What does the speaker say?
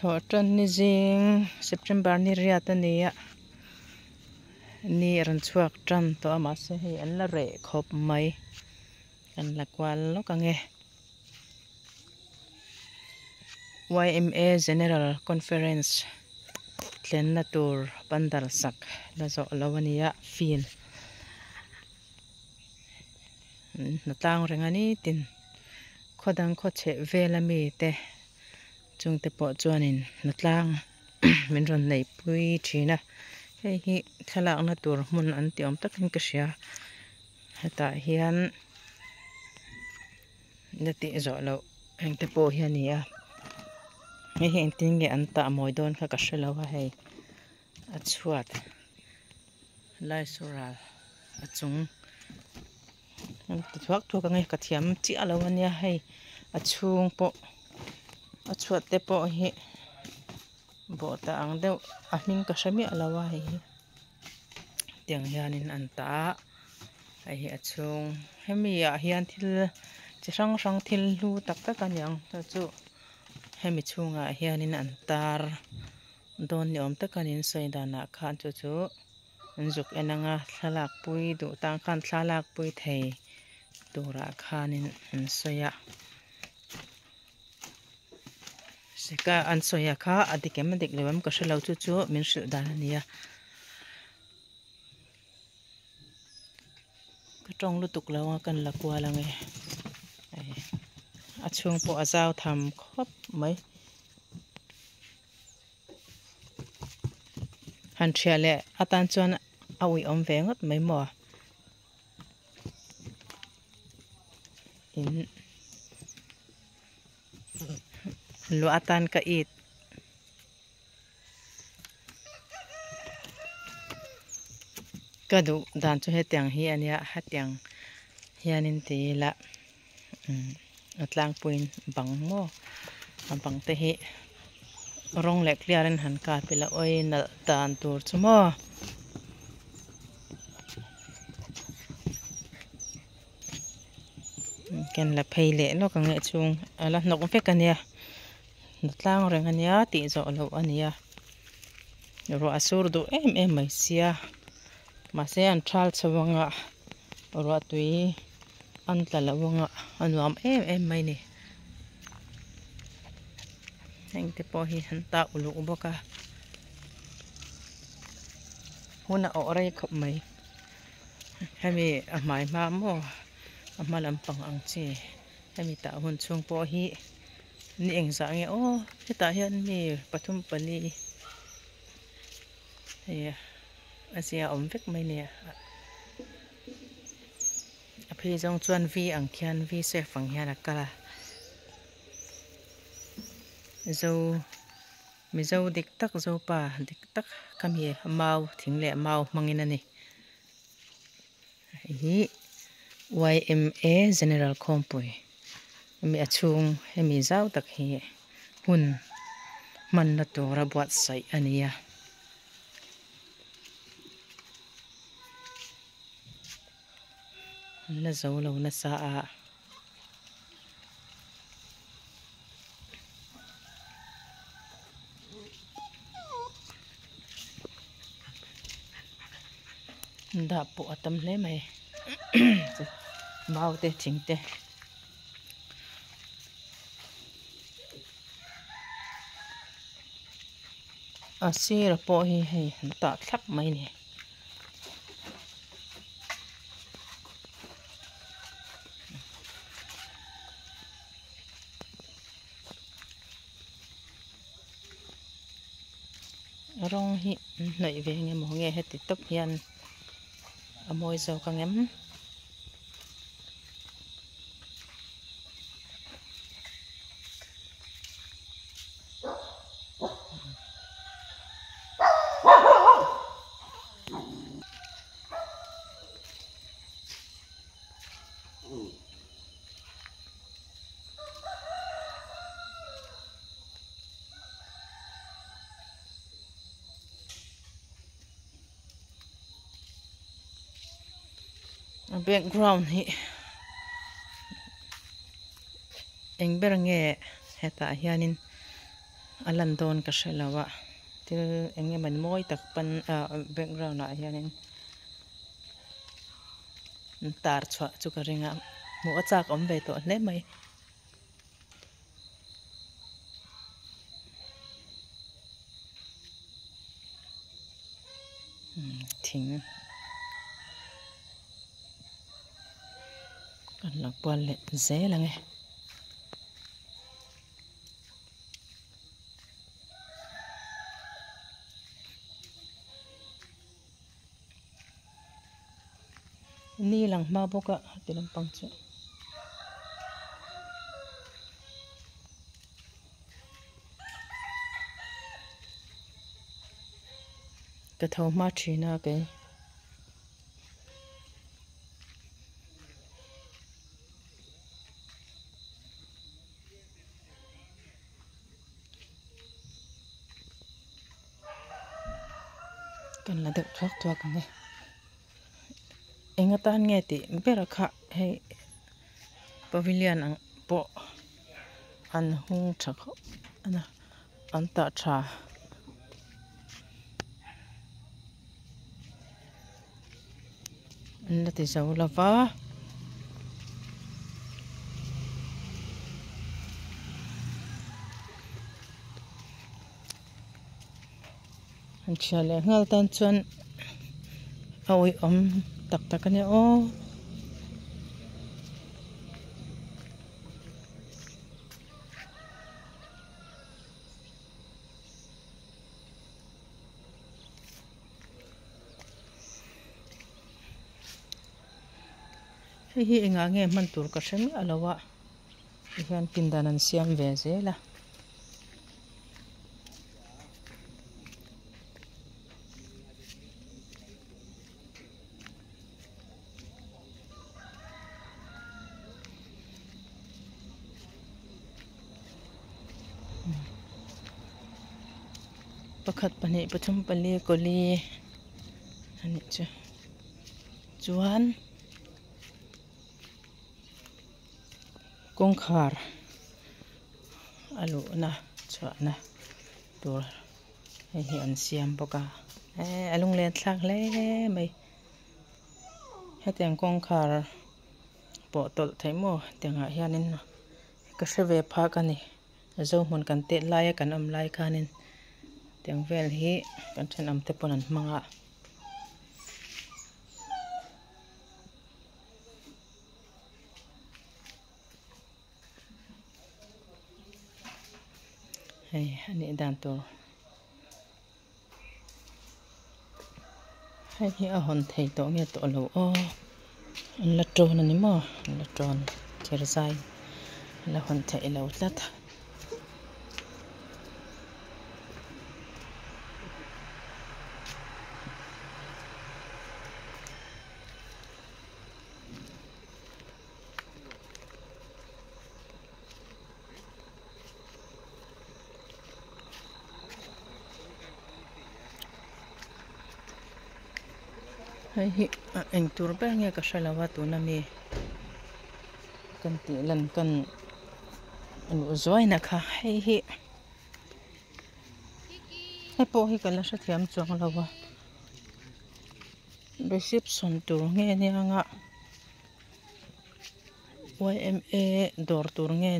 Thawh tan ni zing September ni riat a ni a ni a rawn chhuak tan tawh a mahse hei an la reh khawp mai kan la kual lawk ang e. Yma General Conference thlenna tur pandal sak la zawh lo a ni a field hna tlang reng a ni tin khaw dang khaw chheh vel ami te chungte pawh chuanin hna tlang min rawn neih pui thin a hei hi thlalakna tur hmun an tih awm takin ka hria hetah hian la tih zawh loh engte pawh hi a ni a hei hi engtin nge an tah mawi dawn kha ka hrelo a hei a chhuat laisural a chung an ti thuak thuak ang e ka thiam chiah lo ania hei a chhung pawh a chhuat te pawh hi bawh ta ang deuh a hming ka hre miah lo a hei hi tiang hianin an tah a hei hi a chhung hemi ah hian thil chi hrang hrang thil hlu tak tak a niang chu chu hemi chhungah hianin an tar dawn ni awm tak a ni an sawi danah khan chu chu an zuk en anga thlalak pui duh tan khan thlalak pui thei turah khanin an sawi a seka an sawi a kha a dik em a dik lo em ka hrelo chu chu min hrilh dan a ni a ka tawng lutuk lo a kan la kual ang e a chhung pawh a zau tham khawp mai. Han thiah leh atan chuan a ui awm ve ngawt mai maw in luah atan ka it ka duh dan chu hetiang hi a nia hetiang hianin ti ila a tlangpuiin bang maw a bang te hi rawng leh clear in han kap ila awi nalh dan tur chu maw. Ken la phei leh lawk ang e chhung a la hnawk vek a nia hna tlang reng a nia tih zawh loh a nia ruah a sur duh em em mai sia mahse an thal chho anga ruah tui an tla lo anga a nuam em em mai a ni heng te pawh hi an tah uluk bawk a hun a awh rei khawp mai hemi a hmai hma maw a hma lampang ang chi hemi tah hun chhung pawh hi ni engzah nge aw hetah hian mi pathum pali hei a zia awm vek mai nia a phei zawng chuan v ang khian v shape ang hian a kal a zo mizo dik tak zopa dik tak ka mi mau thing leh mau hmangin a ni. Hei hi yma General Khawmpui hemi a chhung hemi zau tak hi hun hmanna tura buatsaih a ni a. An la zo lo nasa a. Dah pawh a tam hle mai mau te thing te. A sir pawh hi hei an tah thlap mai a ni. Rawng hi an hnawih ve nge maw nge heti tawp hian a mawi zawk ang em. A background hi eng ber nge hetah hianin. A lan dawn ka hre lo a thil eng emawni mawi tak pan ah background ah hianin an tar chhuah chu ka ring a hmuh a chak awm ve tawh hle mai. Thing kan la kual leh zel ang e. Ni lang hma bawk a ti lampang chu. Ka tho hma thin a kei. Kan la deuh thuak thuak ang e. Eng atan nge tih ber a kha hei pavilion ang pawh an hung tha khawp a an tah tha. An la ti zo lo va. An chhia leh nghal tan chuan a awihawm tak tak a nia aw. Hei hi engah nge hman tur ka hre miah lo a tihian pindan an siam ve zel a. Pakhat pahnih pathum pali kawli a nih chu chuan kawngkhar a luhna chhuahna tur hei hi an siam bawk a eee a lunglen thlak hle mai hetiang kawngkhar pawh tawlh theih maw tiangah hianin ka hre ve phak a ni. Zohmun kan tet laia kan awm lai khanin tiang vel hi kan thenawm te pawn an hmang a. Hei a nih dan tur hei hi a hawn thei tawh nge tawh lo aw an la tawn a ni maw an la tawn thir zai a la hawn theih lo tlat. Hei hi a eng tur ber nge ka hre lo a tuna mi kan tih lan kan luh zuai na kha hei hi hei pawh hi ka la hrethiam chuang lo a reception tur nge nia nga. Yma dawr tur nge.